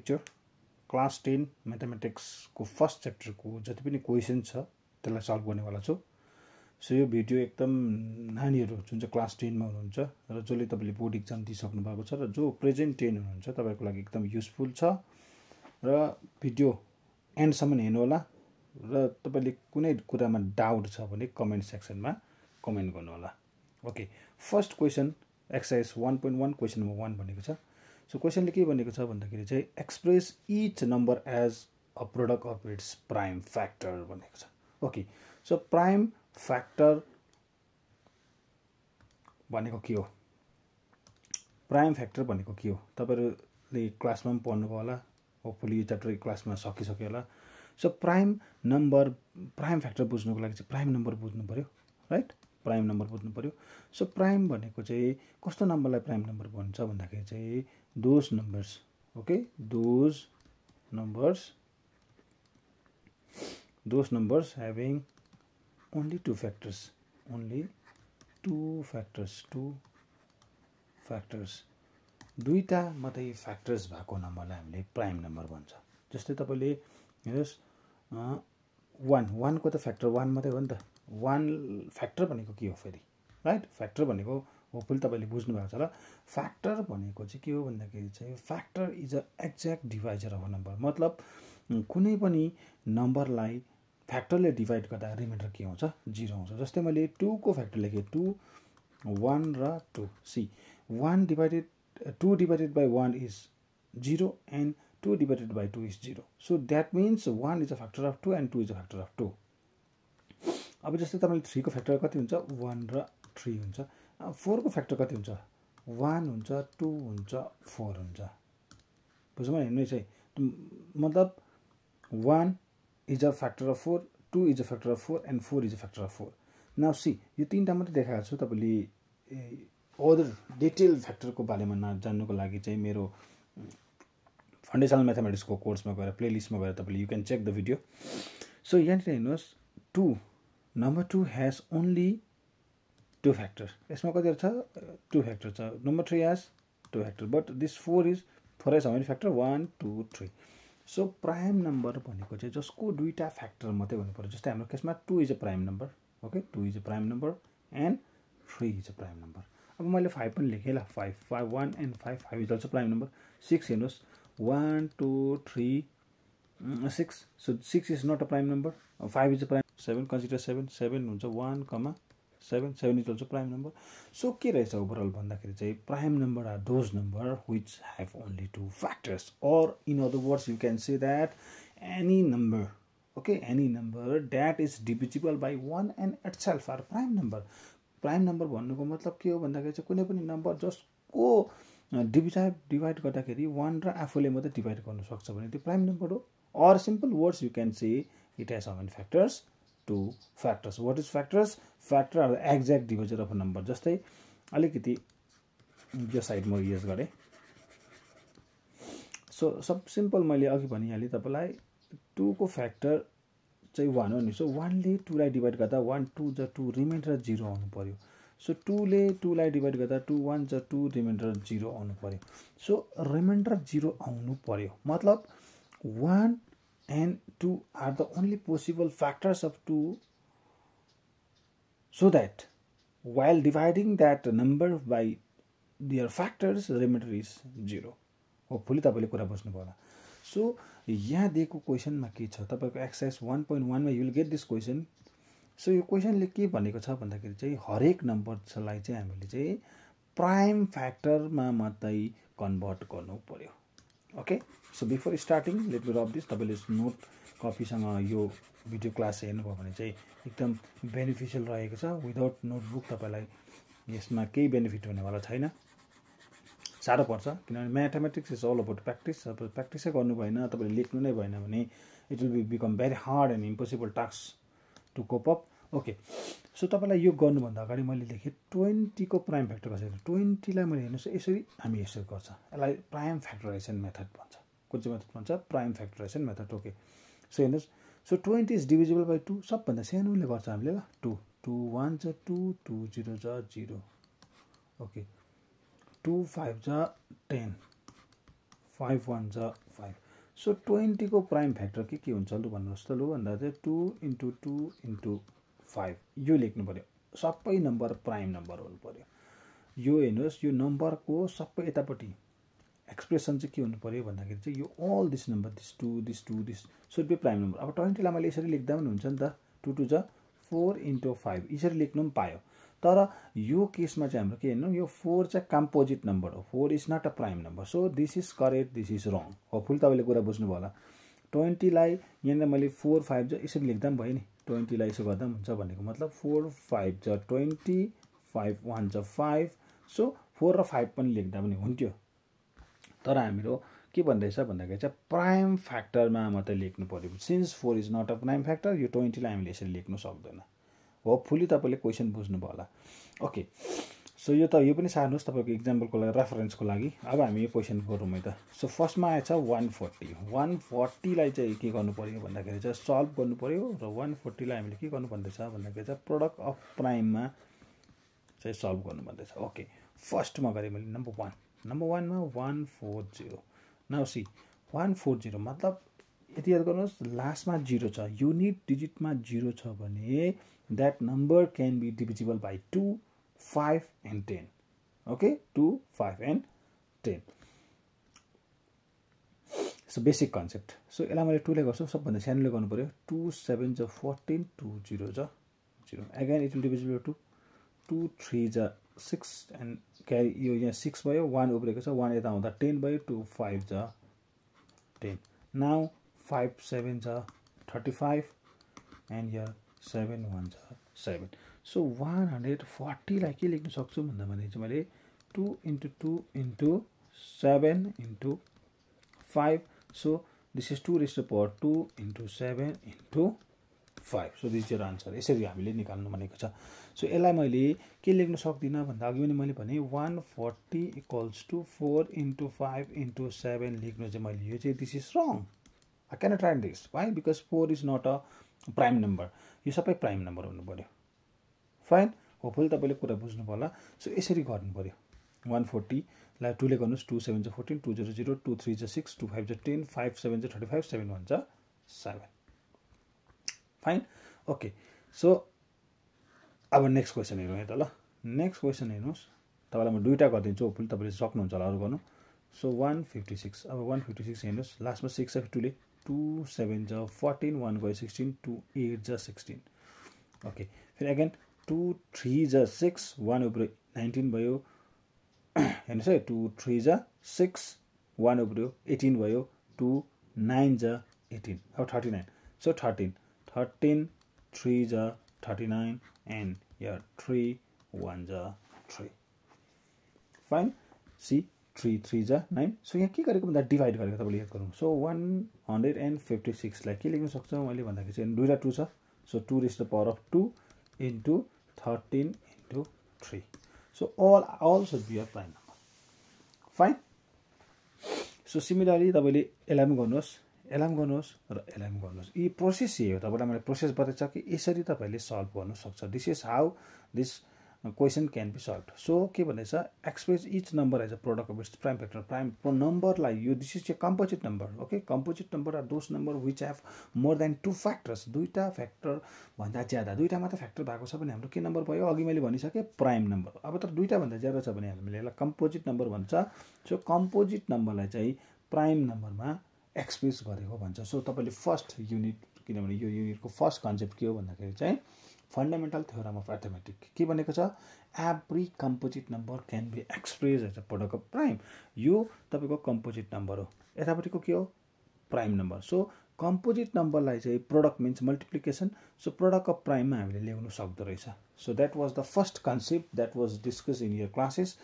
Video class 10 mathematics को first chapter को जति पनि क्वेशन छ त्यसलाई सल्भ गर्नेवाला छु। सो यो भिडियो एकदम नानीहरू जुन चाहिँ क्लास 10 मा हुनुहुन्छ र जसले तपाईले बोर्ड एक्जाम दिइसक्नु भएको छ र जो प्रेजेन्ट 10 हुनुहुन्छ तपाईको लागि एकदम युजफुल छ र भिडियो एन्ड सम्म हेर्नु होला र तपाईले कुनै कुरामा डाउट छ भने कमेन्ट सेक्सनमा कमेन्ट गर्नु होला। Okay, first question exercise 1.1 question number 1 भनेको छ। सो क्वेशनले के भनेको छ भन्दाखेरि चाहिँ express each number as a product of its prime factor भनेको छ। ओके, सो प्राइम फ्याक्टर भनेको के हो? प्राइम फ्याक्टर भनेको के हो? तपाईहरुले क्लासमा पनि पढ्नुभयो होला, होपफुली यो च्याप्टर क्लासमा सकिसक्यो होला। So prime number, prime factor बुझ्नुको लागि चाहिँ प्राइम नम्बर बुझ्नु पर्यो, राइट? प्राइम नम्बर बुझ्नु पर्यो। सो प्राइम भनेको चाहिँ कस्तो नम्बरलाई प्राइम नम्बर भन्छ भन्दाखेरि चाहिँ those numbers, okay, those numbers having only two factors, दुईटा मात्रै फ्याक्टर्स भएको नम्बरलाई हामीले प्राइम नम्बर भन्छ। जस्तै तपाईले हेर्नुस् 1 को त फ्याक्टर 1 मात्रै हो नि त। 1 फ्याक्टर भनेको के हो फेरि, राइट? फ्याक्टर भनेको होपफुली तपाईले बुझ्नु भएको छ होला। फ्याक्टर भनेको चाहिँ के हो भन्दाखेरि चाहिँ factor is a exact divisor of a number. मतलब कुनै पनि नम्बरलाई फ्याक्टरले डिभाइड गर्दा रिमाइन्डर के आउँछ? 0 आउँछ। जस्तै मैले 2 को फ्याक्टर लेखेँ 2, 1 र 2। See 2 divided by 1 is 0 and 2 divided by 2 is 0. So that means 1 is a factor of 2 and 2 is a factor of 2. अब जस्तै तपाईले 3 को फ्याक्टर कति हुन्छ? 1 र 3 हुन्छ। 4 को फ्याक्टर कति हुन्छ? 1 हुन्छ, 2 हुन्छ, 4 हुन्छ। बुझ्नुभयो? हेर्नुस् है, मतलब 1 is a factor of 4, 2 is a factor of 4 and 4 is a factor of 4. Now see, यो तीनटा मात्रै देखाएको छु। तपाईले अदर डिटेल फ्याक्टरको बारेमा जान्नुको लागि चाहिँ मेरो फन्डेसनल म्याथमेटिक्सको कोर्समा गएर प्लेलिस्टमा गएर तपाईले you can check the video. So यहाँ हेर्नुस्, 2 नम्बर 2 हैज ओन्ली 2 फ्याक्टर। यसमा कति छ? 2 फ्याक्टर छ। Number 3 has 2 factor, but this 4 has how many factor? 1 2 3। So prime number भनेको चाहिँ जसको दुईटा फ्याक्टर मात्रै हुनु पर्यो। जस्तै हाम्रो केसमा 2 is a prime number, okay, 2 is a prime number and 3 is a prime number. अब मैले 5 पनि लेखेँ ल, 5 1 and 5 is also prime number. 6 हेर्नुस्, 1 2 3 6। So 6 is not a prime number, 5 is a prime. 7 consider 7 हुन्छ 1, 7 is also prime number. So के रहेछ overall भन्दाखेरि चाहिँ prime number are those number which have only 2 factors, or in other words you can say that any number, okay, any number that is divisible by 1 and itself are prime number. Prime number भन्नुको मतलब के हो भन्दाखेरि चाहिँ कुनै पनि number जसको divide गर्दाखेरि 1 र आफूले मात्रै डिभाइड गर्न सक्छ भने त्यो प्राइम नम्बर हो। और simple words you can say it has how many factors? 2 factors. What is factors? Factor are the exact divisor of a number. जस्तै अलिकति यो साइड म युज गरेँ। सो सब सिम्पल मैले अघि भनिहालेँ तपाईलाई, 2 को फ्याक्टर चाहिँ 1 हो नि। सो 1 ले 2 लाई डिभाइड गर्दा 1 2 जा 2 रिमाइन्डर 0 आउनु पर्यो। सो 2 ले 2 लाई डिभाइड गर्दा 2 1 जा 2 रिमाइन्डर 0 आउनु पर्यो। सो रिमाइन्डर 0 आउनु पर्यो मतलब 1 and 2 are the only possible factors of 2, so that while dividing that number by their factors, remainder is 0. Hopefully तपाईले कुरा बुझ्नुभयो होला। सो यहाँ दिएको क्वेशनमा के छ? तपाईको एक्सरसाइज 1.1 मा you will get this question. So यो क्वेशनले के भनेको छ भन्दाखेरि चाहिँ हरेक नम्बरलाई चाहिँ हामीले चाहिँ प्राइम फ्याक्टरमा मात्रै कन्भर्ट गर्नु पर्यो। Okay, so before starting let me rub this. तपाईले नोट कपीसँग यो भिडियो क्लास हेर्नुभयो भने चाहिँ एकदम बेनिफिसियल रहेको छ। विदाउट नोटबुक तपाईलाई यसमा केही बेनिफिट हुनेवाला छैन, साह्रो पर्छ। किनभने mathematics is all about practice. अब प्र्याक्टिसै गर्नु भएन, तपाईले लेख्नु नै भएन भने it will become very hard and impossible task to cope up. Okay, so तपाईलाई यो गर्नुभन्दा अगाडि मैले लेखेँ 20 को प्राइम फ्याक्टर कसरी? 20 लाई मैले हेर्नुहोस् यसरी हामी यसरी गर्छ। यसलाई प्राइम फ्याक्टराइजेसन मेथड भन्छ। कुन चाहिँ मेथड भन्छ? Prime factorisation method. Okay, so हेर्नुहोस्, सो 20 इज डिभिजिबल बाई 2। सबभन्दा सानोले गर्छ हामीले ल। 2 2 1 जा 2, 2 0 जा 0। ओके, 2 5 जा 10, 5 1 जा 5 सो 20 को प्राइम फ्याक्टर के हुन्छ लु भन्नुहोस् त लु भन्दा चाहिँ 2 × 2 × 5 यो लेख्नु पर्यो सबै नम्बर प्राइम नम्बर हुनु पर्यो यो हेर्नुहोस् यो नम्बरको सबै यतापट्टि एक्सप्रेसन चाहिँ के हुनु पर्यो भन्दाखेरि चाहिँ यो all this number this 2 this should be prime number अब 20 लाई मैले यसरी लेख्दा पनि हुन्छ नि त 2 2 जा 4 × 5 यसरी लेख्नु पनि पायो तर यो केसमा चाहिँ हाम्रो के हेर्नु यो 4 चाहिँ कम्पोजिट नम्बर हो 4 is not a prime number so this is correct this is wrong hopefully तपाईँले कुरा बुझ्नुभयो होला 20 लाई यहाँनिर मैले 4 5 जा यसरी लेख्दा पनि भयो नि 20 लाई यसो गर्दा पनि हुन्छ भनेको मतलब 4 5 जा 20 5 1 जा 5 सो 4 र 5 पनि लेख्दा पनि हुन्थ्यो तर हाम्रो के भन्दैछ भन्दाखेरि चाहिँ प्राइम फ्याक्टरमा मात्रै लेख्नु पर्यो since 4 is not a prime factor यो 20 लाई हामीले यसरी लेख्नु सक्दैन होपफुली तपाईँले क्वेसन बुझ्नुभयो होला ओके सो यो पनि सार्नुहोस् तपाईँको इक्जाम्पलको लागि रेफरेन्सको लागि अब हामी यो क्वेसन गरौँ है त सो फर्स्टमा आएछ 140 लाई चाहिँ के गर्नु पर्यो भन्दाखेरि चाहिँ सल्भ गर्नु पर्यो र 140 लाई हामीले के गर्नु भन्दैछ भन्दाखेरि चाहिँ प्रोडक्ट अफ प्राइममा चाहिँ सल्भ गर्नु भन्दैछ ओके फर्स्टमा गरेँ मैले नम्बर 1 मा 140 नाउ सी 140 मतलब यति याद गर्नुहोस् लास्टमा 0 छ युनिट डिजिटमा 0 छ भने that number can be divisible by 2 5 and 10 okay 2 5 and 10 so basic concept so यसलाई मैले 2 ले गर्छु सबभन्दा सानोले गर्नु पर्यो 2 7 जा 14 2 0 जा 0 again it will divisible by 2 3 जा 6 and carry यो यहाँ 6 भयो 1 उब्रेको छ 1 यता आउँदा 10 भयो 2 5 जा 10 now 5 7 जा 35 and here 7 1 जा 7 so 140 लाई के लेख्न सक्छु भन्दा चाहिँ मैले 2 × 2 × 7 × 5 so this is 2 raised to the power 2 × 7 × 5 so this is your answer यसरी हामीले निकाल्नु भनेको छ सो यसलाई मैले के लेख्न सक्दिनँ भन्दा अघि पनि मैले भने 140 = 4 × 5 × 7 लेख्नु चाहिँ मैले यो चाहिँ this is wrong I cannot write this why because 4 is not a prime number यो सबै प्राइम नम्बर हुनु पर्यो फाइन होपफुली तपाईँले कुरा बुझ्नुभयो होला सो यसरी गर्नु पर्यो 140 लाई 2 ले गर्नुहोस् 2 7 जा 14 2 0 0 2 3 जा 6 2 5 जा 10 5 7 जा 35 7 1 जा 7 फाइन ओके सो अब नेक्स्ट क्वेसन हेरौँ है त ल नेक्स्ट क्वेसन हेर्नुहोस् तपाईँलाई म दुईटा गरिदिन्छु होपफुली तपाईँले सक्नुहुन्छ होला अरू गर्नु सो 156 अब 156 हेर्नुहोस् लास्टमा 6 छ 2 ले 2 7 जा 14 1 गयो 16 2 8 जा 16 ओके फेरि अगेन 2 3 जा 6 1 उब्रियो 19 भयो हेर्नुहोस् है 2 3 जा 6 1 उब्रियो 18 भयो 2 9 जा 18 अब 39 सो 13 3 जा 39 and here 3 1 जा 3 फाइन सी 3 3 जा 9 सो यहाँ के गरेको भन्दा डिभाइड गरेको तपाईँले याद गर्नु सो 156 लाई के लेख्न सक्छ मैले भन्दाखेरि चाहिँ दुईटा 2 छ so 2 raised to the power of 2 into 13 into 3 so all should be a prime number fine so similarly तपाईँले एलएम गर्नुहोस् र एलएम गर्नुहोस् यी प्रोसेस यही हो तपाईँलाई मैले प्रोसेस बताइछ कि यसरी तपाईँले सल्भ गर्नु सक्छ this is how this question can be solve so के भन्दैछ express each number as a product of its prime factor prime नम्बरलाई यो this is a composite number okay composite number are those number which have more than 2 factors दुईटा factor भन्दा ज्यादा दुईटा मात्र factor भएको छ भने हाम्रो के नम्बर भयो अघि मैले भनिसकेँ प्राइम नम्बर अब त दुईटा भन्दा ज्यादा छ भने हामीले यसलाई कम्पोजिट नम्बर भन्छ सो कम्पोजिट नम्बरलाई चाहिँ प्राइम नम्बरमा एक्सप्रेस गरेको भन्छ सो तपाईँले फर्स्ट युनिट किनभने यो युनिटको फर्स्ट कन्सेप्ट के हो भन्दाखेरि चाहिँ फन्डामेन्टल थ्योरम अफ एथमेटिक के भनेको छ every composite number can be express as a product of prime यो तपाईँको कम्पोजिट नम्बर हो यतापट्टिको के हो प्राइम नम्बर सो कम्पोजिट नम्बरलाई चाहिँ product means multiplication so product of प्राइममा हामीले ल्याउनु सक्दो रहेछ so that was the first concept that was discuss in your classes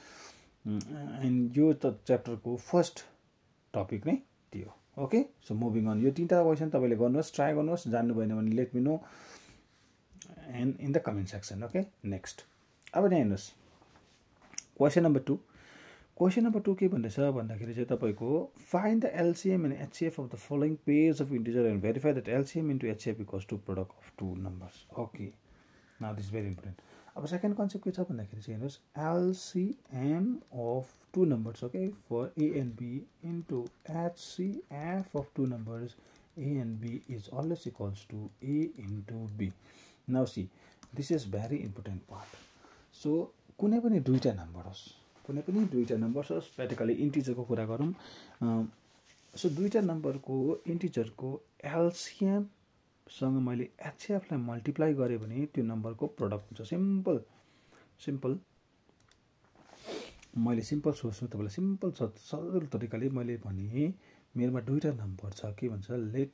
and यो त च्याप्टरको फर्स्ट टपिक नै थियो ओके सो मुभिङ अन यो तीनटा क्वेसन तपाईँले गर्नुहोस् ट्राई गर्नुहोस् जान्नु भएन भने let me know and in the comment section okay next अब यहाँ हेर्नुहोस् क्वेसन नम्बर 2 के भन्दैछ भन्दाखेरि चाहिँ तपाईँको find the LCM and HCF of the following pairs of integer and verify that LCM into HCF equals to product of 2 numbers okay now this very important अब second concept के छ भन्दाखेरि चाहिँ हेर्नुहोस् LCM of two numbers okay for A and B into HCF of two numbers A and B is always equals to A into B. Now see, this is very important part. So कुनै पनि दुईटा number होस्, कुनै पनि दुईटा number होस्, practically इन्टिजरको कुरा गरौँ। सो दुईटा नम्बरको इन्टिजरको एलसिएमसँग मैले एचसिएफलाई मल्टिप्लाई गरेँ भने त्यो नम्बरको प्रडक्ट हुन्छ। सिम्पल मैले सिम्पल सोच्नु तपाईँलाई सिम्पल सरल तरिकाले मैले भने मेरोमा दुईटा नम्बर छ के भन्छ let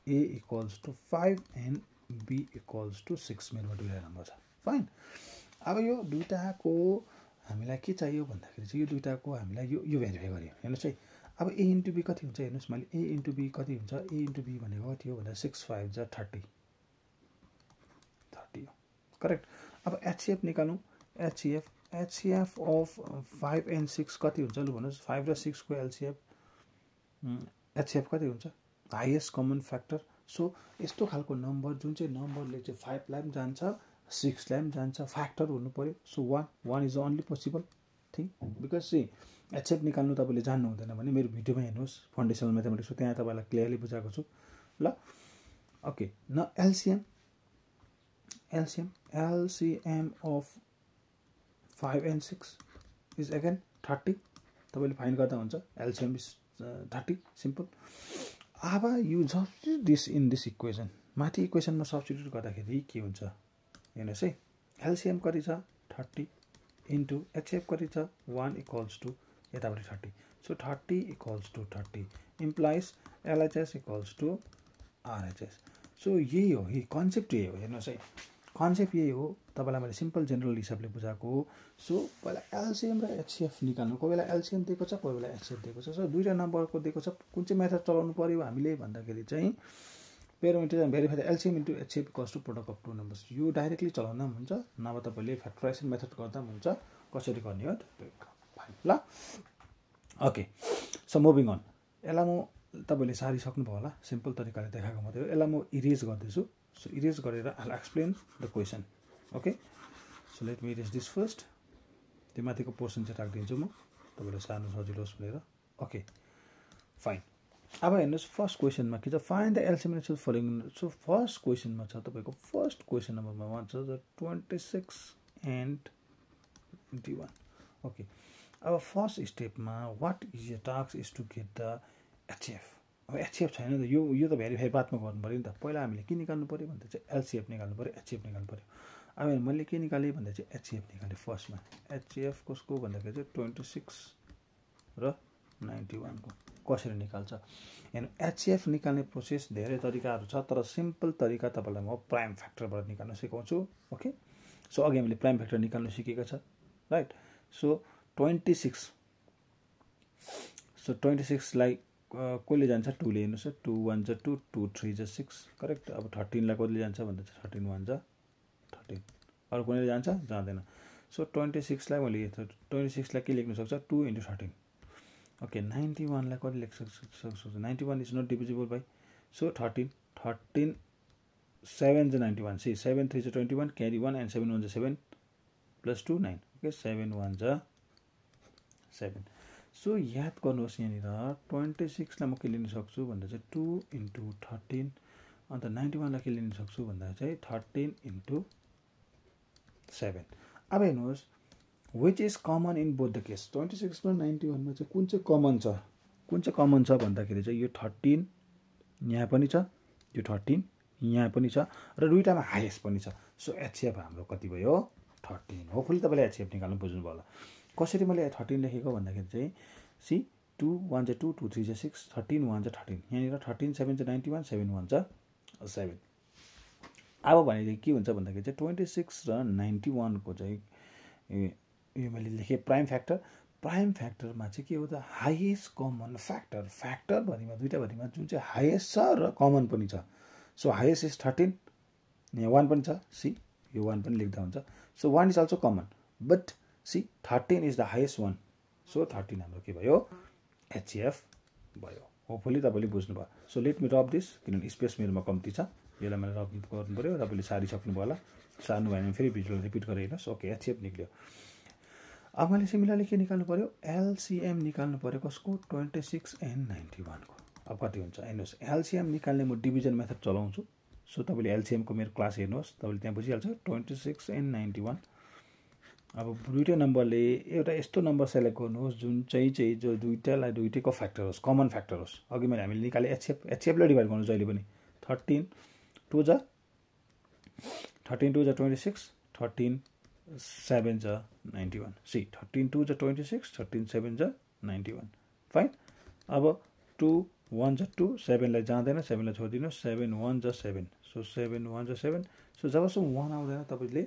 A equals to 5 and B equals to 6 मेरोमा दुईटा नम्बर छ। फाइन। अब यो दुईटाको हामीलाई के चाहियो भन्दाखेरि चाहिँ यो दुईटाको हामीलाई यो भेरिफाई गरियो। हेर्नुहोस् है, अब A इन्टु B कति हुन्छ हेर्नुहोस्, मैले A इन्टु B कति हुन्छ, A इन्टु B भनेको कति हो भन्दा 6 5 जा 30 हो करेक्ट। अब एचसिएफ निकालौँ, एचसिएफ अफ 5 एन्ड 6 कति हुन्छ लु भन्नुहोस्, 5 र 6 को एलसिएफ एचसिएफ कति हुन्छ, हाइएस्ट कमन फ्याक्टर। सो यस्तो खालको नम्बर जुन चाहिँ नम्बरले चाहिँ 5 लाई पनि जान्छ 6 लाई पनि जान्छ, फ्याक्टर हुनु पर्यो। So 1 is only possible thing because चाहिँ एचसिएफ निकाल्नु तपाईँले जान्नु हुँदैन भने मेरो भिडियोमा हेर्नुहोस्, फाउन्डेसनल म्याथमेटिक्स त्यहाँ तपाईँलाई क्लियरली बुझाएको छु ल। ओके न LCM of 5 and 6 is again 30। तपाईँले फाइन गर्दा हुन्छ, एलसिएम इज 30 सिम्पल। अब you substitute this in this equation, माथि इक्वेसनमा सब्स्टिट्युट गर्दाखेरि के हुन्छ हेर्नुहोस् है, एलसिएम कति छ 30 इन्टु एचसिएफ कति छ 1 इक्वल्स टु यतापट्टि 30। So 30 equals to 30 implies LHS equals to RHS. So यही हो, यही कन्सेप्ट यही हो। हेर्नुहोस् है, कन्सेप्ट यही हो, तपाईँलाई मैले सिम्पल जेनरल हिसाबले बुझाएको हो। सो पहिला एलसिएम र एचसिएफ निकाल्नु, कोही बेला एलसिएम दिएको छ कोही बेला एचसिएफ दिएको छ। सो दुईवटा नम्बरको दिएको छ, कुन चाहिँ मेथड चलाउनु पर्यो हामीले भन्दाखेरि चाहिँ parameter and verify LCM into HCF equals to product of two numbers. यो डाइरेक्टली चलाउँदा पनि हुन्छ, नभए तपाईँले फ्याक्टराइजेसन मेथड गर्दा पनि हुन्छ। कसरी गर्ने हो फाइन ल। ओके सो मुभिङ अन, यसलाई म तपाईँले सारिसक्नुभयो होला, सिम्पल तरिकाले देखाएको मात्रै हो। यसलाई म इरेज गर्दैछु। सो इरेज गरेर I will explain the question. Okay so let me erase this first. त्यो माथिको पोर्सन चाहिँ राखिदिन्छु म तपाईँले सार्नु सजिलो होस् भनेर। Okay fine. अब हेर्नुहोस् फर्स्ट क्वेसनमा के छ, find the LCM and HCF following. So first क्वेसनमा छ तपाईँको फर्स्ट क्वेसन नम्बरमा भन्छ 26 एन्ड 21। ओके अब फर्स्ट स्टेपमा what is your task is to get the HCF. अब एचसिएफ छैन नि त, यो त भेरिफाई बादमा गर्नु पऱ्यो नि त। पहिला हामीले के निकाल्नु पऱ्यो भन्दा चाहिँ एलसिएफ निकाल्नु पऱ्यो, एचसिएफ निकाल्नु पऱ्यो। अब मैले के निकालेँ भन्दा चाहिँ एचसिएफ निकालेँ फर्स्टमा। एचसिएफ कसको भन्दाखेरि चाहिँ 26 र 91 को कसरी निकाल्छ हेर्नु। एचसिएफ निकाल्ने प्रोसेस धेरै तरिकाहरू छ, तर सिम्पल तरिका तपाईँलाई म प्राइम फ्याक्टरबाट निकाल्न सिकाउँछु। ओके सो अघि हामीले प्राइम फ्याक्टर निकाल्नु सिकेको छ राइट। सो 26 लाई कसले जान्छ 2 ले, हेर्नुहोस् 2 1 जा 2 2 3 जा 6 करेक्ट। अब 13 लाई कसले जान्छ भन्दा चाहिँ 13 1 जा 13, अरू कुनैले जान्छ जाँदैन। सो 26 लाई मैले 26 लाई के लेख्न सक्छ 2 इन्टु 13। ओके 91 लाई कसले लेख्न सक्छ 91 is not divisible by. So 13 7 जा 91 सी 7 3 जा 21 क्यारी 1 एन्ड 7 1 जा 7 प्लस 2 9। ओके 7 1 जा 7। सो याद गर्नुहोस् यहाँनिर 26 लाई म के लिन सक्छु भन्दा चाहिँ 2 इन्टु 13, अन्त 91 लाई के लिन सक्छु भन्दा चाहिँ 13 इन्टु 7। अब हेर्नुहोस् which is common in both the case. 26 र 91 मा चाहिँ कुन चाहिँ कमन छ भन्दाखेरि चाहिँ यो 13 यहाँ पनि छ, यो 13 यहाँ पनि छ, र दुईटामा हाइएस्ट पनि छ। सो एचसिएफ हाम्रो कति भयो 13। होपफुली तपाईँले एचसिएफ निकाल्नु बुझ्नुभयो होला। कसरी मैले 13 लेखेको भन्दाखेरि चाहिँ सी 2 1 जा 2 2 3 जा 6 13 1 जा 13, यहाँनिर 13 7 जा 91 7 1 जा 7। अब भने चाहिँ के हुन्छ भन्दाखेरि चाहिँ 26 र 91 को चाहिँ यो मैले लेखेँ प्राइम फ्याक्टर। प्राइम फ्याक्टरमा चाहिँ के हो त हाइएस्ट कमन फ्याक्टर भरिमा दुईटा भरिमा जुन चाहिँ हाइएस्ट छ र कमन पनि छ। सो हाइएस्ट इज 13, यहाँ 1 पनि छ, सी यो 1 पनि लेख्दा हुन्छ। So 1 is also common but see 13 is the highest one. So 13 हाम्रो के भयो एचसिएफ भयो। होपफुली तपाईँले बुझ्नुभयो। So let me drop this, किनभने स्पेस मेरोमा कम्ती छ। यसलाई मैले रब गर्नु पऱ्यो, तपाईँले सारिसक्नुभयो होला, सार्नु भएन भने फेरि भिडियोलाई रिपिट गरेर हेर्नुहोस्। ओके, एचसिएफ निक्ल्यो। अब मैले सिमिलरली के निकाल्नु पऱ्यो, एलसिएम निकाल्नु पऱ्यो कसको, 26 and 91 को। अब कति हुन्छ हेर्नुहोस्, एलसिएम निकाल्ने म डिभिजन मेथड चलाउँछु। सो तपाईँले एलसिएमको मेरो क्लास हेर्नुहोस्, तपाईँले त्यहाँ बुझिहाल्छ 26 and 91। अब दुईवटै नम्बरले एउटा यस्तो नम्बर सेलेक्ट गर्नुहोस् जुन चाहिँ जो दुईटैको फ्याक्टर होस्, कमन फ्याक्टर होस्। अघि मैले हामीले निकाले एचसिएफले डिभाइड गर्नु जहिले पनि 13 2 जा 26, 13 7 जा 91। सी 13 2 जा 26, 13 7 जा 91। फाइन। अब 2 1 जा 2, 7 लाई जाँदैन, 7 लाई छोडिदिनु, 7 1 जा 7। सो 7 1 जा 7। सो जबसम्म 1 आउँदैन तपाईले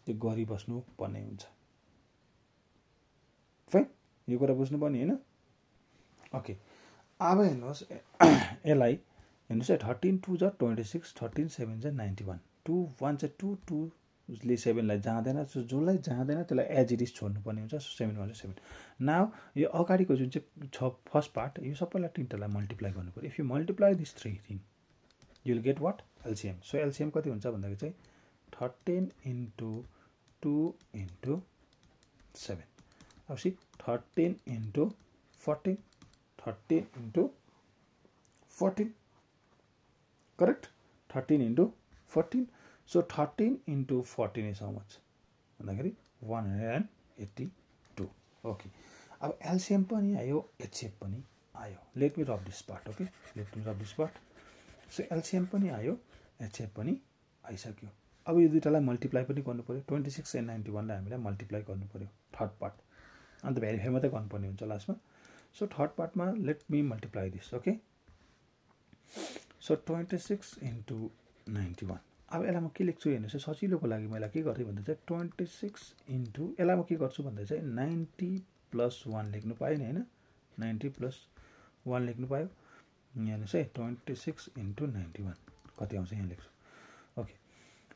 त्यो गरिबस्नु पर्ने हुन्छ। फाइन, यो कुरा बुझ्नु पर्ने हैन। ओके, अब हेर्नुहोस् यसलाई हेर्नुहोस् है, 13 2 जा 26, 13 7 जा 91। 2 1 जा 2, 2 ले 7 लाई जाँदैन, सो जसलाई जाँदैन त्यसलाई एज इट इज छोड्नु पर्ने हुन्छ। सो 7 1 जा 7। नाउ यो अगाडिको जुन चाहिँ छ फर्स्ट पार्ट, यो सबैलाई तीनटालाई मल्टिप्लाई गर्नु पर्यो। If you multiply this 3 thing you will get what, LCM. So LCM कति हुन्छ भन्दाखेरि चाहिँ 13 into 2 into 7। अब C 13 into 14, 13 into 14, correct? 13 into 14. So 13 into 14 is how much? 182. Okay. अब LCM पनि आयो, HCF पनि आयो. Let me rub this part. Okay. Let me rub this part. So LCM पनि आयो, HCF पनि आइसक्यो. अब यो दुईटालाई मल्टिप्लाई पनि गर्नु पर्यो. 26 and 91 लाई हामीलाई मल्टिप्लाई गर्नु पर्यो. Third part. अन्त भेरिफाई मात्रै गर्नुपर्ने हुन्छ लास्टमा. So third part ma let me multiply this. Okay. So 26 into 91. अब यसलाई म के लेख्छु हेर्नुस्, सजिलोको लागि मैले के गर्थे भन्दा चाहिँ 26 into यसलाई म के गर्छु भन्दा चाहिँ 90 plus 1 लेख्नु पाएन हैन, 90 plus 1 लेख्नु पायो। हेर्नुस् है, 26 into 91 कति आउँछ यहाँ लेख्छु। ओके,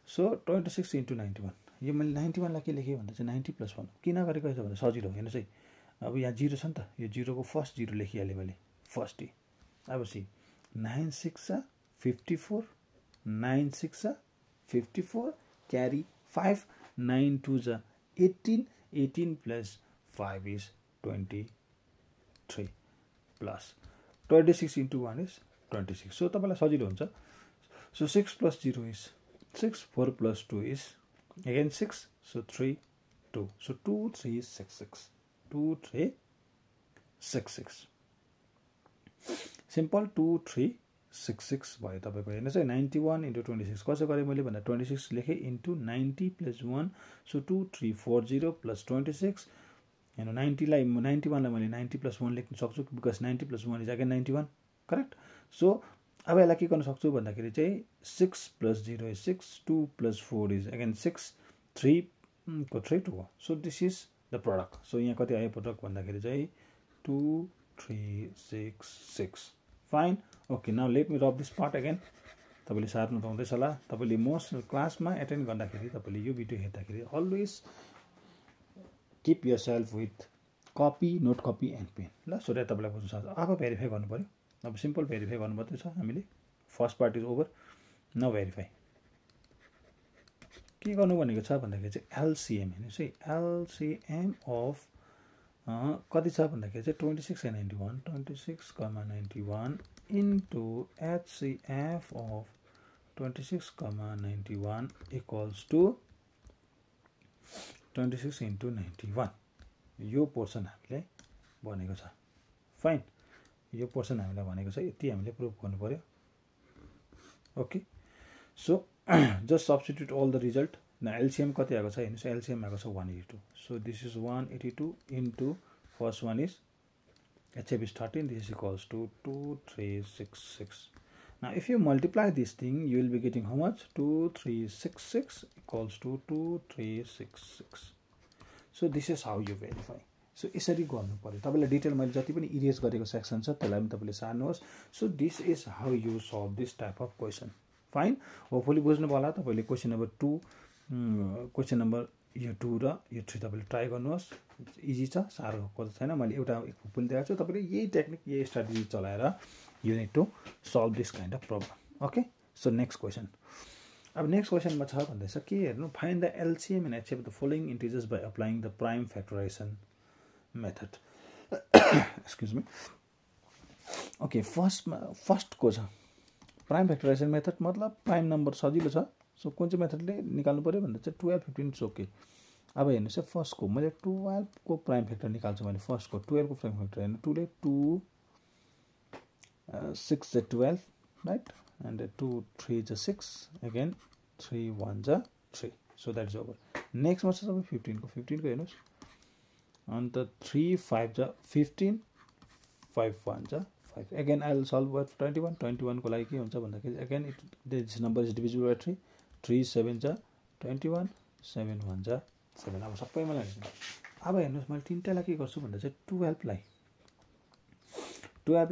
सो 26 into 91, यो मैले 91 लाई के लेखेँ भन्दा चाहिँ 90 plus 1 किन गरेको छ भन्दा सजिलो। हेर्नुस् है, अब यहाँ 0 छ नि त, यो 0 को फर्स्ट 0 लेखिहालेँ मैले फर्स्ट डे। अब C 9 6 54, 9 6 54, carry 5, 9 2 18, 18 plus 5 is 23 plus 26 into 1 is 26. So तपाईलाई सजिलो हुन्छ। So 6 plus 0 is 6, 4 plus 2 is again 6, so 3 2, so 2 3 6 6, 2 3 6 6, simple 2 3 6 6 भयो तपाईको। हेर्नुस् है, 91 into 26 कसो गरे मैले भन्दा 26 लेखे into 90 plus 1, so 2 3 4 0 plus 26। हेर्नु 90 लाई 91 लाई मैले 90 plus 1 लेख्न सक्छु because 90 plus 1 is again 91, correct. So अब यसलाई के गर्न सक्छु भन्दाखेरि चाहिँ 6 plus 0 is 6, 2 plus 4 is again 6, 3 को 3 2 हो। So this is the product. So यहाँ कति आयो प्रोडक्ट भन्दाखेरि चाहिँ 2 3 6 6। Fine. Okay, now let me rub this part again. तपाईले सार्नु पाउँदैछ होला। तपाईले मोस्ट क्लासमा एटेन्ड गर्दाखेरि तपाईले यो भिडियो हेर्दाखेरि always keep yourself with copy, note copy and pen, ल, सो द्याट तपाईलाई बुझ्न सक्छ। अब भेरिफाई गर्नु पर्यो। अब सिम्पल भेरिफाई गर्नु मात्रै छ हामीले। First part is over, now verify. के गर्नु भनेको छ भन्दाखेरि चाहिँ एलसीएम हेर्नुस् है, एलसीएम अफ कति छ भन्दाखेरि चाहिँ 26 and 91, 26, 91 into HCF of 26, 91 equals to 26 into 91। यो पोर्सन हामीले भनेको छ। फाइन, यो पोर्सन हामीलाई भनेको छ, यति हामीले प्रुफ गर्नु पर्यो। Okay, so just substitute all the result. न एलसीएम कति आएको छ हेर्नुस्, एलसीएम आएको छ 182। So this is 182 into first one is HCF is 13, this is equals to 2366। Now if you multiply this thing you will be getting how much, 2366 equals to 2366। So this is how you verify। So यसरी गर्नु पर्यो। तपाईलाई detail मैले जति पनि erase गरेको section छ त्यसलाई पनि तपाईले सार्नुहोस्। So this is how you solve this type of question. Fine, hopefully बुझ्नु भयो होला। तपाईले क्वेसन नम्बर 2, क्वेसन नम्बर यो 2 र यो 3 तपाईले ट्राई गर्नुहोस्। इजी छ, साह्रो पर्छ छैन। मैले एउटा पनि दिएको छु, तपाईले यही टेक्निक, यही स्ट्र्याटेजी चलाएर you need to solve this kind of problem. Okay, so next question, अब नेक्स्ट क्वेसनमा छ भन्दैछ के हेर्नु, find the LCM and HCF the following integers by applying the prime factorisation method. Excuse me. Okay, फर्स्टको छ prime factorisation method, मतलब prime number सजिलो छ। सो कुन चाहिँ मेथडले निकाल्नु पऱ्यो भन्दा चाहिँ 12, 15 इट्स ओके। अब हेर्नुहोस् है, फर्स्टको मैले 12 को प्राइम फ्याक्टर निकाल्छु मैले, फर्स्टको 12 को प्राइम फ्याक्टर हेर्नु, 2 ले 2 6 जा 12 राइट, एन्ड 2 3 जा 6, अगेन 3 1 जा 3, सो द्याट इज ओभर। नेक्स्टमा छ तपाईँ 15 को हेर्नुहोस्, अन्त 3 5 जा 15, 5 1 जा 5, again I will solve with 21 को लागि के हुन्छ भन्दाखेरि again this number is divisible by 3, 3 7 जा 21, 7 1 जा 7। अब सबैमा लाग्छ। अब हेर्नुहोस् मैले तिनवटालाई के गर्छु भन्दा चाहिँ 12 लाई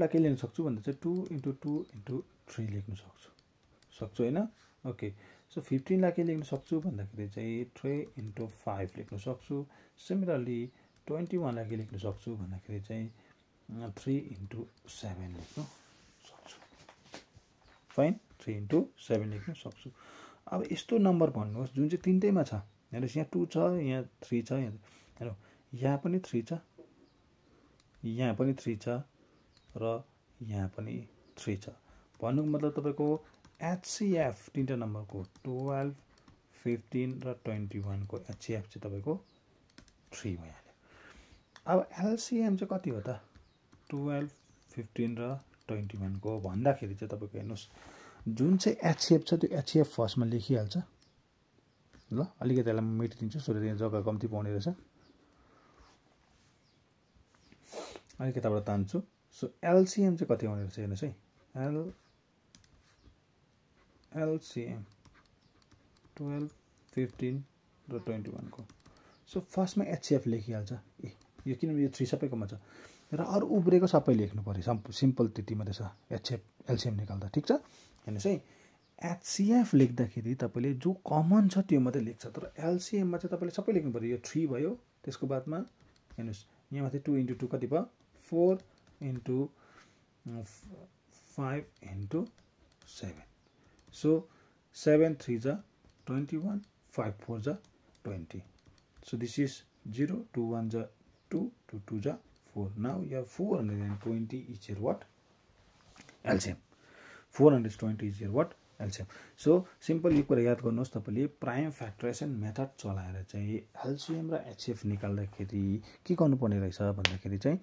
के लेख्न सक्छु भन्दा चाहिँ 2 × 2 × 3 लेख्न सक्छु होइन। ओके, सो 15 लाई के लेख्न सक्छु भन्दाखेरि चाहिँ 3 × 5 लेख्न सक्छु। सिमिलरली 21 लाई के लेख्न सक्छु भन्दाखेरि चाहिँ 3 × 7 लेख्न सक्छु। फाइन, 3 × 7 लेख्न सक्छु। अब यस्तो नम्बर भन्नुहोस् जुन चाहिँ तिनटैमा छ, हेर्नुहोस् यहाँ 2 छ, यहाँ 3 छ, हेर्नु यहाँ पनि 3 छ, यहाँ पनि 3 छ र यहाँ पनि 3 छ। भन्नुको मतलब तपाईँको एचसीएफ तिनवटा नम्बरको 12, 15 र 21 को एचसीएफ चाहिँ तपाईँको 3 भइहाल्यो। अब एलसीएम चाहिँ कति हो त, 12, 15 र 21 को भन्दाखेरि चाहिँ तपाईँको हेर्नुहोस् जुन चाहिँ एचसीएफ छ त्यो एचसीएफ फर्स्टमा लेखिहाल्छ। ल अलिकति यसलाई म मेटिदिन्छु, सो यहाँ जग्गा कम्ती पाउने रहेछ, अलिकति यताबाट तान्छु। सो एलसीएम चाहिँ कति आउने रहेछ हेर्नुहोस् है, एलसीएम 12, 15 र 21 को। सो फर्स्टमा एचसीएफ लेखिहाल्छ। ए यो किनभने यो 3 सबैकोमा छ र अरू उब्रेको सबै लेख्नु पऱ्यो, सिम्पल त्यति मात्रै छ एचसीएफ एलसीएम निकाल्दा। ठिक छ, हेर्नुहोस् है, एचसीएफ लेख्दाखेरि तपाईँले जो कमन छ त्यो मात्रै लेख्छ, तर एलसीएममा चाहिँ तपाईँले सबै लेख्नु पऱ्यो। यो 3 भयो, त्यसको बादमा हेर्नुहोस् यहाँ माथि 2 × 2 कति भयो, 4 × 5 × 7, सो 7 3 जा 21, 5 4 जा 20, so this is 0, 2 1 जा 2, 2 2 जा 4. Now you have 420 is your what? LCM. 420 is your what? LCM. So simple यो कुरा याद गर्नुहोस्, तपाईले प्राइम फ्याक्टराइजेसन मेथड चलाएर चाहिँ एलसीएम र एचसीएफ निकाल्दाखेरि के गर्नुपर्ने रहेछ भन्दाखेरि चाहिँ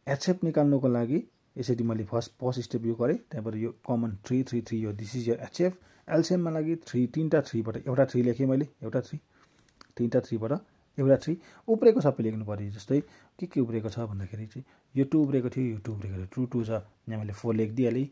एचसीएफ निकाल्नुको लागि यसरी मैले फर्स्ट स्टेप यो गरेँ, त्यहाँबाट यो कमन 3 3 3 यो this is your HCF. LCM मा लागि 3 तीनटा 3 बाट एउटा 3 लेखेँ मैले, एउटा 3, तीनटा 3 बाट एउटा 3, उब्रेको सबै लेख्नु पर्यो। जस्तै के उब्रेको छ भन्दाखेरि चाहिँ यो 2 उब्रेको थियो, यो 2 उब्रेको थियो, 2 2 छ, यहाँ मैले 4 लेखिदिइहालेँ,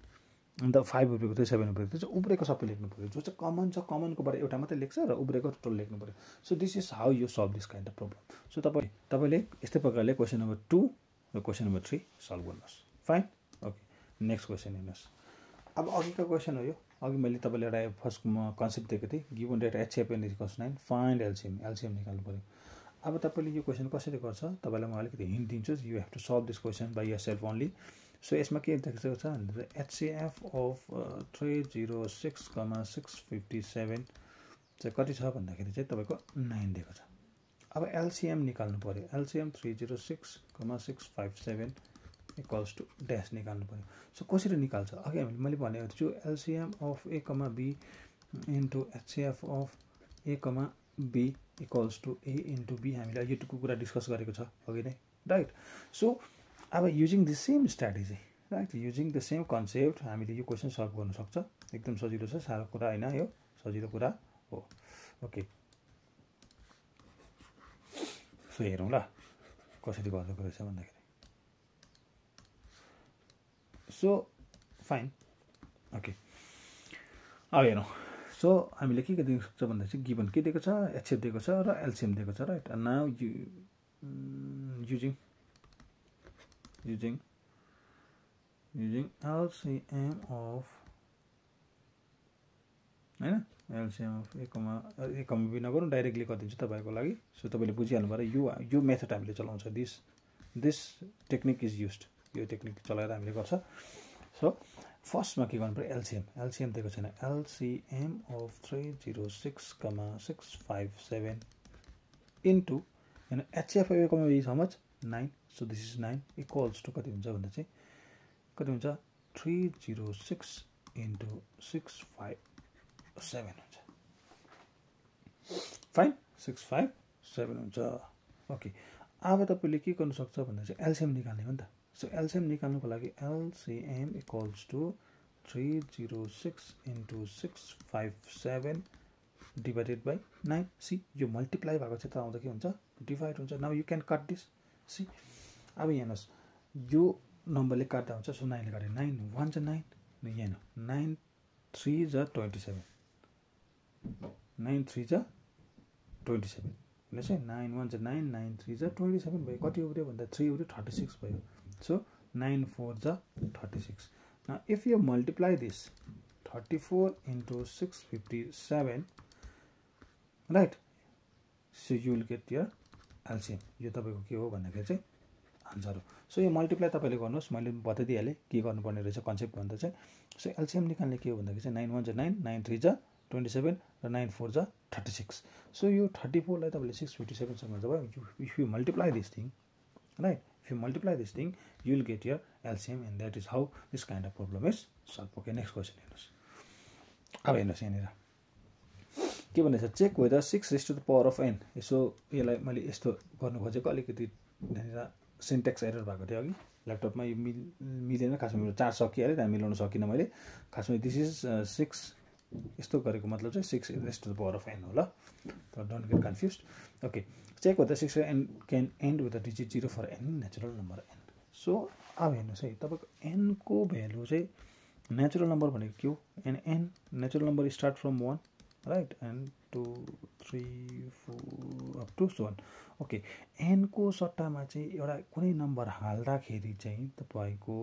अन्त 5 उब्रेको थियो, 7 उब्रेको थियो, उब्रेको सबै लेख्नु पर्यो। जो चाहिँ कमन छ कमनकोबाट एउटा मात्रै लेख्छ र उब्रेको टोटल लेख्नु पर्यो। So this is how you solve this kind of problem. So तपाईले यस्तै प्रकारले क्वेसन नम्बर 2 र क्वेसन नम्बर 3 सल्भ गर्नुहोस्। फाइन, ओके, नेक्स्ट क्वेसन हेर्नुहोस्। अब अघिको क्वेसन हो यो, अघि मैले तपाईँलाई एउटा फर्स्ट कन्सेप्ट दिएको थिएँ, given data HCF and equals 9, find LCM निकाल्नु पर्यो। अब तपाईँले यो क्वेसन कसरी गर्छ तपाईँलाई म अलिकति हिन्ट दिन्छु। You have to solve this question by yourself only. So यसमा के देखेको छ भन्दा एचसीएफ अफ 306, 657 चाहिँ कति छ भन्दाखेरि चाहिँ तपाईँको 9 दिएको छ। अब एलसीएम निकाल्नु पर्यो। एलसीएम 306, 657 इक्वल्स टु ड्यास निकाल्नु पर्यो। सो कसरी निकाल्छ अघि मैले भनेको छु, LCM of A comma B into HCF of A comma B equals to A into B. हामीले यो कुरा डिस्कस गरेको छ अघि नै, राइट। सो अब using the same strategy, right, using the same concept हामीले यो क्वेसन सल्भ गर्न सक्छ। एकदम सजिलो छ, साह्रो कुरा होइन, यो सजिलो कुरा हो। ओके, सो हेरौँ ल कसरी गर्नुको रहेछ भन्दाखेरि। सो फाइन, ओके, अब हेरौँ। सो हामीले के दिनु सक्छ भन्दा चाहिँ गिभन के दिएको छ, एचसीएफ दिएको छ र एलसीएम दिएको छ, राइट। And now using LCM of हैन, LCM of A comma B नगरौँ, डाइरेक्टली गरिदिन्छु तपाईँको लागि। सो तपाईँले बुझिहाल्नु पर्यो, यो मेथड हामीले चलाउँछ, दिस टेक्निक इज युज्ड, यो टेक्निक चलाएर हामीले गर्छ। सो फर्स्टमा के गर्नु पर्यो एलसिएम दिएको छैन एलसिएम अफ 306,657 इन्टु होइन HCF comma is how much 9 so this is 9 equals to कति हुन्छ भन्दा चाहिँ कति हुन्छ 306 इन्टु 657 हुन्छ फाइन 657 हुन्छ ओके अब तपाईँले के गर्नु सक्छ भन्दा चाहिँ एलसिएम निकाल्ने हो नि त सो एलसिएम निकाल्नुको लागि LCM equals to 306 into 657 divided by 9 see यो मल्टिप्लाई भएको चाहिँ त आउँदा के हुन्छ डिभाइड हुन्छ now you can cut this see अब हेर्नुहोस् यो नम्बरले काट्दा हुन्छ सो 9 ले काट्यो 9 1 जा 9 यहाँ 9 3 जा 27 9 3 जा 27 भनेपछि 9 1 जा 9 9 3 जा 27 भयो कति उड्यो भन्दा 3 उड्यो 36 भयो सो 9 4 जा 36 now if you multiply this 34 into 657 right so you will get your LCM यो तपाईको के हो भन्दाखेरि चाहिँ आन्सर हो सो यो मल्टिप्लाई तपाईले गर्नुस् मैले बताइदिहाले के गर्नुपर्ने रहेछ कन्सेप्ट भन्दा चाहिँ सो एलसीएम निकाल्ने के हो भन्दाखेरि चाहिँ 9 1 जा 9 9 3 जा 27 र 9 4 जा 36 सो यो 34 लाई तपाईले 657 सँग जब if you multiply this thing right if you multiply this thing you will get your LCM and that is how this kind of problem is solved okay next question हेर्नुस् अब हेर्नुस् यहाँनिर के भन्दैछ check whether 6 raised to the power of n यसो यसलाई मैले यस्तो गर्नु खोजेको अलिकति यहाँनिर सिन्टेक्स एरर भएको थियो अघि ल्यापटपमा यो मिलेन खासमा मेरो चार्ज सकिहाल्यो त्यहाँ मिलाउन सकिनँ मैले खासमा दिस इज 6 यस्तो गरेको मतलब चाहिँ 6 raised to the power of n हो ल तर don't get confused okay check whether 6 can end with a digit 0 for any natural number n so अब हेर्नुहोस् है तपाईँको n को भ्यालु चाहिँ नेचुरल नम्बर भनेको के हो and n natural number start from 1 right and 2 3 4 up to so 1 okay n को सट्टामा चाहिँ एउटा कुनै नम्बर हाल्दाखेरि चाहिँ तपाईको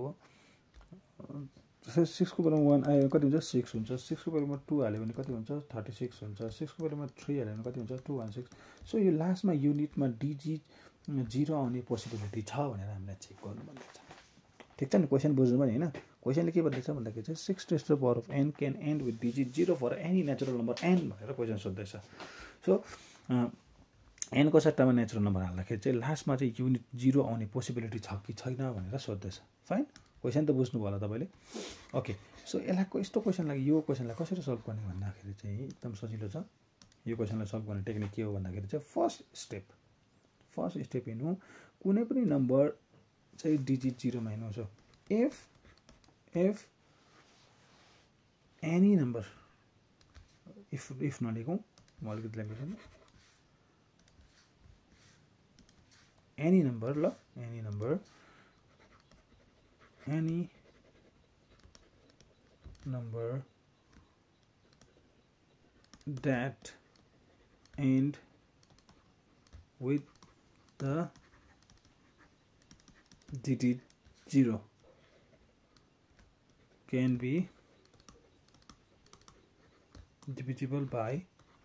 6 को बेलामा 1 आयो कति हुन्छ 6 हुन्छ 6 को बेलामा 2 हाल्यो भने कति हुन्छ 36 हुन्छ 6 को बेलामा 3 हाल्यो भने कति हुन्छ 216 सो यो लास्टमा युनिटमा डिजिट 0 आउने पोसिबिलिटी छ भनेर हामीलाई चेक गर्नु भन्दैछ ठीक छ नि क्वेशन बुझ्नु पनि हैन क्वेशनले के भन्दैछ भन्दाखेरि चाहिँ 6 raised to the power of n can end with digit 0 for any natural number n भनेर क्वेशन सोध्दैछ सो n को सट्टामा नेचुरल नम्बर हाल्दाखेरि चाहिँ लास्टमा चाहिँ युनिट 0 आउने पोसिबिलिटी छ कि छैन भनेर सोध्दैछ फाइन क्वेशन त बुझ्नु भयो होला तपाईले ओके सो यसलाई यस्तो क्वेशनलाई यो क्वेशनलाई कसरी सल्भ गर्ने भन्दाखेरि चाहिँ एकदम सजिलो छ यो क्वेशनलाई सल्भ गर्ने टेक्निक के हो भन्दाखेरि चाहिँ फर्स्ट स्टेप हेर्नु कुनै पनि नम्बर चाहिँ डिजिट 0 मा हेर्नुहोस् if any number if नलेखौँ म अलिकति लेख्छु any number that end with the digit 0 can be divisible by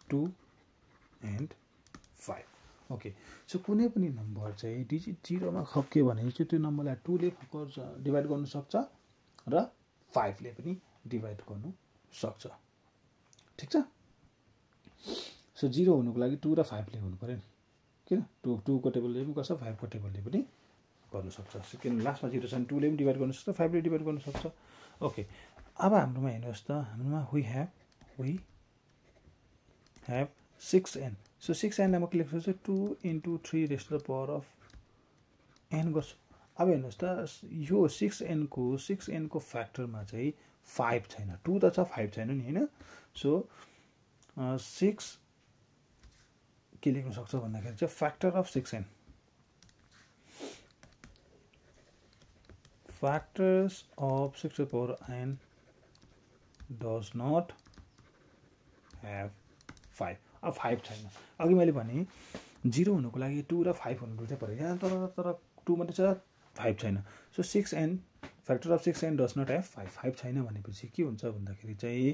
2 and 5 okay so कुनै पनि नम्बर चाहिँ डिजिट 0 मा खप्क्यो भने चाहिँ त्यो नम्बरलाई 2 ले डिभाइड गर्न सक्छ र 5 ले पनि डिभाइड गर्नु सक्छ ठीक छ सो 0 हुनुको लागि 2 र 5 ले हुनु पर्यो नि किन 2 को टेबलले पनि गर्छ 5 को टेबलले पनि गर्न सक्छ सो किन लास्टमा 0 छ भने 2 ले पनि डिभाइड गर्न सक्छ 5 ले डिभाइड गर्न सक्छ ओके अब हाम्रोमा हेर्नुहोस् त हाम्रोमा we have 6n so 6n मा के लेख्छु 2 into 3 raised to the power of n गर्छु अब हेर्नुहोस् त यो 6n को फ्याक्टरमा चाहिँ 5 छैन 2 त छ 5 छैन नि हैन सो 6 के लेख्न सक्छ भन्दाखेरि चाहिँ factor of 6n factors of 6 to the power n does not have 5 अब 5 छैन अघि मैले भने 0 हुनुको लागि 2 र 5 हुनु दुईटै पर्यो यहाँ तर 2 मात्रै छ 5 छैन so 6n factor of 6n does not have 5 छैन भनेपछि के हुन्छ भन्दाखेरि चाहिँ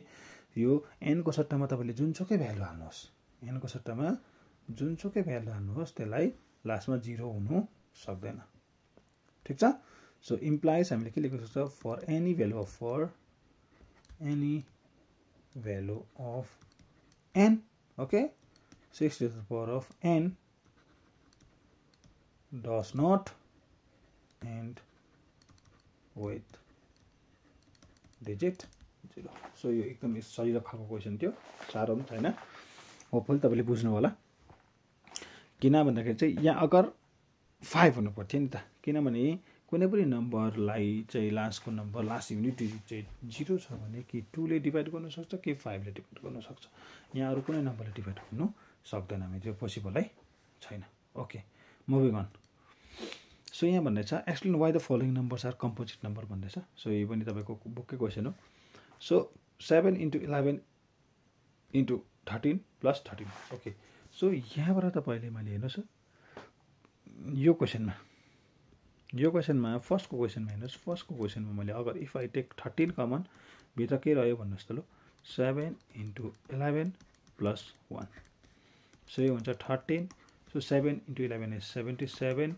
यो n को सट्टामा तपाईले जुनसुकै भ्यालु हाल्नुहोस् n को सट्टामा जुनसुकै भ्यालु हाल्नुहोस् त्यसलाई लास्टमा 0 हुनु सक्दैन ठीक छ सो इम्प्लाइज हामीले के लेख्न सक्छ for any value of any value of n, okay, 6 to the power of n does not end with digit 0. So यो एकदम सजिलो खालको क्वेसन थियो, साह्रो पनि छैन, होपफुली तपाईँले बुझ्नु होला। किन भन्दाखेरि चाहिँ यहाँ अगर 5 हुनु पर्थ्यो नि त, किनभने कुनै पनि नम्बरलाई चाहिँ लास्टको नम्बर लास्ट युनिट डिजिट चाहिँ 0 छ भने कि 2 ले डिभाइड गर्न सक्छ कि 5 ले डिभाइड गर्न सक्छ। यहाँ अरू कुनै नम्बरले डिभाइड गर्नु सक्दैन, हामी त्यो पोसिबलै छैन। Okay, moving on. सो यहाँ भन्दैछ explain why the following numbers are composite number भन्दैछ। सो यो पनि तपाईँको बुककै क्वेसन हो। सो 7 × 11 × 13 + 13। ओके, सो यहाँबाट तपाईँले मैले हेर्नुहोस् यो क्वेसनमा फर्स्टको क्वेसनमा हेर्नुहोस्, फर्स्टको क्वेसनमा मैले अगर इफ आई टेक 13 कमन भित्र के रह्यो भन्नुहोस् त ल, 7 × 11 + 1। सो यो हुन्छ 13। So 7 × 11 is 77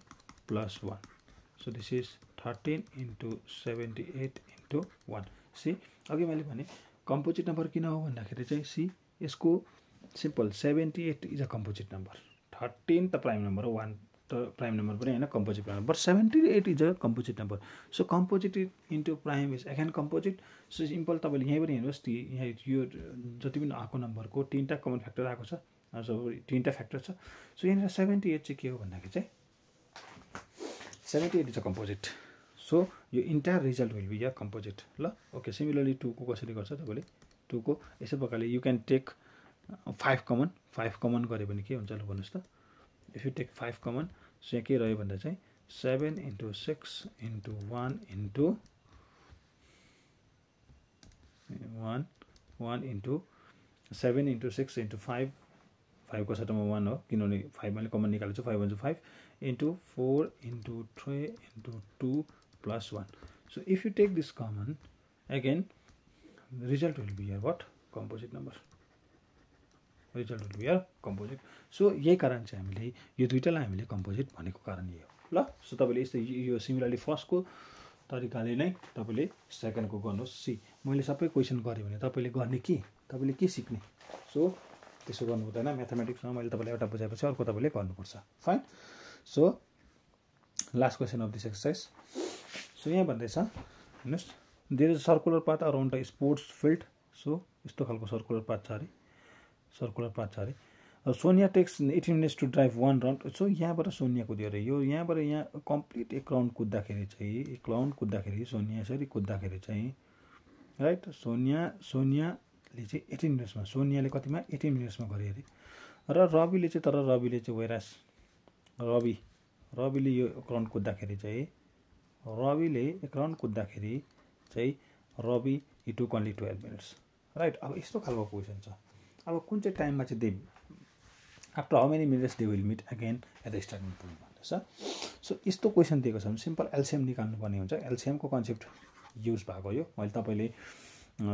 + 1। So this is 13 × 78 × 1। See अघि मैले भने कम्पोजिट नम्बर किन हो भन्दाखेरि चाहिँ सी यसको simple 78 is a composite number. 13 त प्राइम नम्बर हो, 1 त प्राइम नम्बर पनि होइन, composite number, but 78 is a composite number. So composite into prime is again composite. So simple तपाईँले यहीँ पनि हेर्नुहोस्, यहाँ यो जति पनि आएको नम्बरको 3टा कमन फ्याक्टर आएको छ, 3टा फ्याक्टर छ। सो यहाँनिर 78 चाहिँ के हो भन्दाखेरि चाहिँ 78 इज अ कम्पोजिट। सो यो entire result will be a composite. ल ओके, सिमिलरली 2 को कसरी गर्छ तपाईँले, 2 को यसै प्रकारले you can take 5 common, 5 common गऱ्यो भने के हुन्छ ल भन्नुहोस् त। If you take 5 common, so यहाँ के रह्यो भन्दा चाहिँ 7 × 6 × 1 × 7 × 6 × 5, 5 को सट्टामा 1 हो किनभने 5 मैले कमन निकालेको छु, 5 × 5 × 4 × 3 × 2 + 1. So if you take this common, again result will be your what? Composite number. Result will be your composite. So यही कारण चाहिँ हामीले यो दुईटालाई हामीले कम्पोजिट भनेको कारण यही हो। ल सो तपाईँले यस्तो यो सिमिलरली फर्स्टको तरिकाले नै तपाईँले सेकेन्डको गर्नुहोस्। सी मैले सबै क्वेसन गरेँ भने तपाईँले गर्ने के, तपाईँले के सिक्ने, सो त्यसो गर्नु हुँदैन। म्याथमेटिक्समा मैले तपाईँलाई एउटा बुझाएपछि अर्को तपाईँले गर्नुपर्छ। Fine. So last question of this exercise. So यहाँ भन्दैछ हेर्नुहोस्, there is circular path around the sports field. So यस्तो खालको सर्कुलर पाथ छ अरे, सर्कुलर पाथ छ अरे। Sonia takes 18 minutes to drive 1 round. So यहाँबाट सोनिया कुद्यो अरे, यो यहाँबाट यहाँ कम्प्लिट एक राउन्ड कुद्दाखेरि चाहिँ सोनिया यसरी कुद्दाखेरि चाहिँ राइट, सोनियाले चाहिँ 18 मिनट्समा, सोनियाले कतिमा 18 मिनट्समा गरे अरे। र रविले चाहिँ वेरास रविले यो एक राउन्ड कुद्दाखेरि चाहिँ Ravi he took only 12 minutes. Right, अब यस्तो खालको क्वेसन छ। अब कुन चाहिँ टाइममा चाहिँ they after how many minutes they will meet again at the starting point भन्दैछ। सो यस्तो क्वेसन दिएको छ भने सिम्पल एलसिएम निकाल्नु पर्ने हुन्छ। एलसिएमको कन्सेप्ट युज भएको यो मैले तपाईँले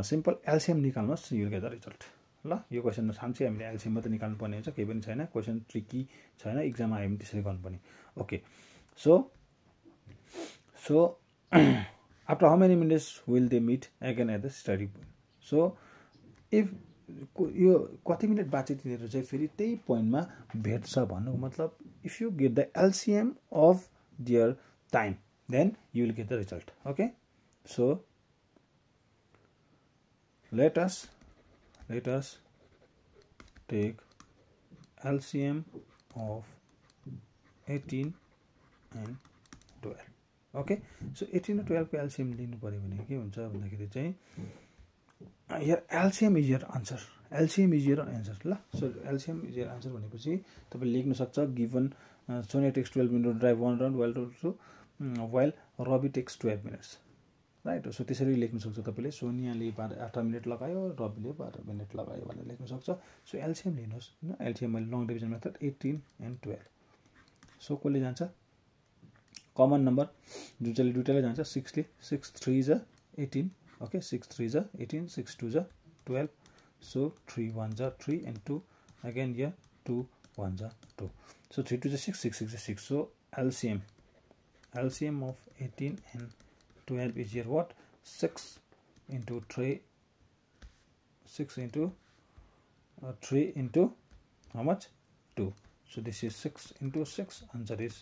सिम्पल एलसिएम निकाल्नुहोस्, you will get the result. ल यो क्वेसन साँच्चै हामीले एलसिएम मात्रै निकाल्नु पर्ने हुन्छ, केही पनि छैन, क्वेसन ट्रिकी छैन, इक्जाममा आयो भने त्यसरी गर्नुपर्ने। Okay, so after how many minutes will they meet again at the starting point. So if यो कति मिनट बाद चाहिँ तिनीहरू चाहिँ फेरि त्यही पोइन्टमा भेट्छ भन्नुको मतलब if you get the LCM of their time then you will get the result. Okay, so let us take LCM of 18 and 12. Okay, so 18 र 12 को LCM लिनु पर्यो भने के हुन्छ भन्दाखेरि चाहिँ here LCM is your answer, LCM is your answer। ल so LCM is your answer भनेपछि तपाईले लेख्न सक्छ given Sonia takes 12 minute drive 1 round while Ravi takes 12 minutes। Right, so त्यसरी लेख्न सक्छ तपाईँले, सोनियाले 18 मिनट लगायो, रविले 12 मिनट लगायो भनेर लेख्न सक्छ। सो एलसिएम लिनुहोस् होइन, एलसिएम मैले long division method 18 and 12। So कसले जान्छ कमन नम्बर जुन चाहिँ दुईटाले जान्छ, 6 3 is 18। Okay, 6 3 is 18, 6 2 is 12। So 3 1 is 3 and 2 again yeah 2 1 is 2। So 3 2 is 6, 6 6 6। So LCM of 18 and 12 is your what? 6 × 3 6 into 3 into how much? 2. So this is 6 into 6. Answer is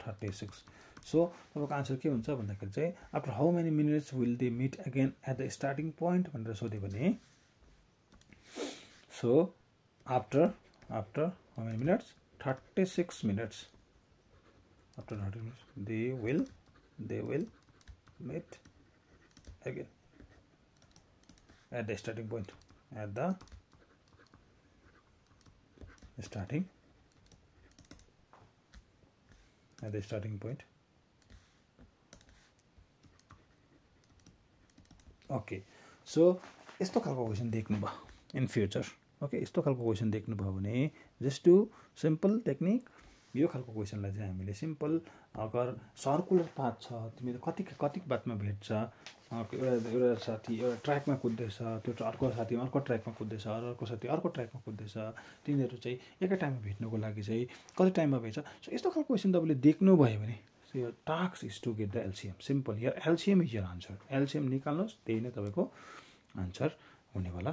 36. So तपाईँको answer के हुन्छ भन्दाखेरि चाहिँ after how many minutes will they meet again at the starting point भनेर सोध्यो भने so after how many minutes 36 minutes. After 30 minutes they will meet again at the starting point, at the starting point. Okay, so यस्तो खालको question देख्नु भयो in future. Okay, यस्तो खालको question देख्नु भयो भने जस्ट टु सिम्पल टेक्निक यो खालको क्वेसनलाई चाहिँ हामीले सिम्पल अगर सर्कुलर पाथ छ, तिमीले कति बातमा भेट्छ, एउटा साथी एउटा ट्र्याकमा कुद्दैछ, त्यो अर्को साथी अर्को ट्र्याकमा कुद्दैछ, अर्को साथी अर्को ट्र्याकमा कुद्दैछ, तिनीहरू चाहिँ एकै टाइममा भेट्नुको लागि चाहिँ कति टाइममा भेट्छ. सो यस्तो खालको क्वेसन तपाईँले देख्नुभयो भने सो यो task is to get the LCM. Simple, your LCM is your answer. LCM निकाल्नुहोस्, त्यही नै तपाईँको आन्सर हुनेवाला